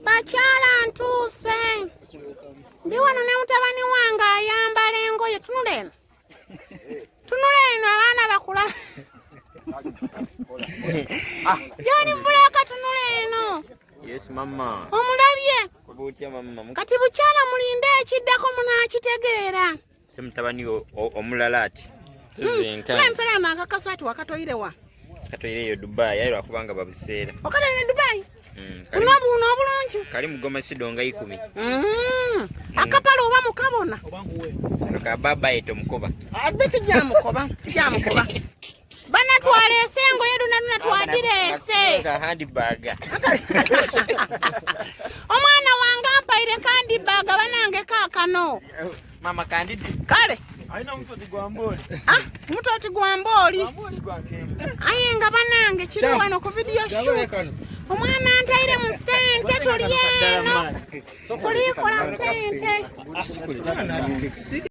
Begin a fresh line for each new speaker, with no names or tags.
Bakyala ntuuse. Ndi wano ne mutabani wange ayambala engoye. Tunula eno. Tunula eno abaana bakula. John Black tunula eno.
Yes mama.
Omulabye?
Butya mama.
Kati bukyala mulinde ekiddako munaakitegeera.
Se mutabani omulala ati.
Hmm. Empera nakakasa ati wakatoire wa?
Katoire yo Dubai ayi lwakubanga babuseera.
Okatoire Dubai? Mm, buno buno obulungi.
Kali mugoma sidonga 10.
Mm. Akapala oba mukabona.
Ka baba eto mukoba.
Abe tijamukoba, tijamukoba. Bana twaleese engoye luna luna twadireese.
Ka handbag.
Omwana wange ampaire handbag banange kaakano.
Mama kandidi.
Kale.
Alina mutoti gwa mbooli.
Ah, mutoti gwa mbooli. Aye nga banange kiri wano ku video shoot. Omwana antaire mu ssente tuli eno. Tulikola ssente.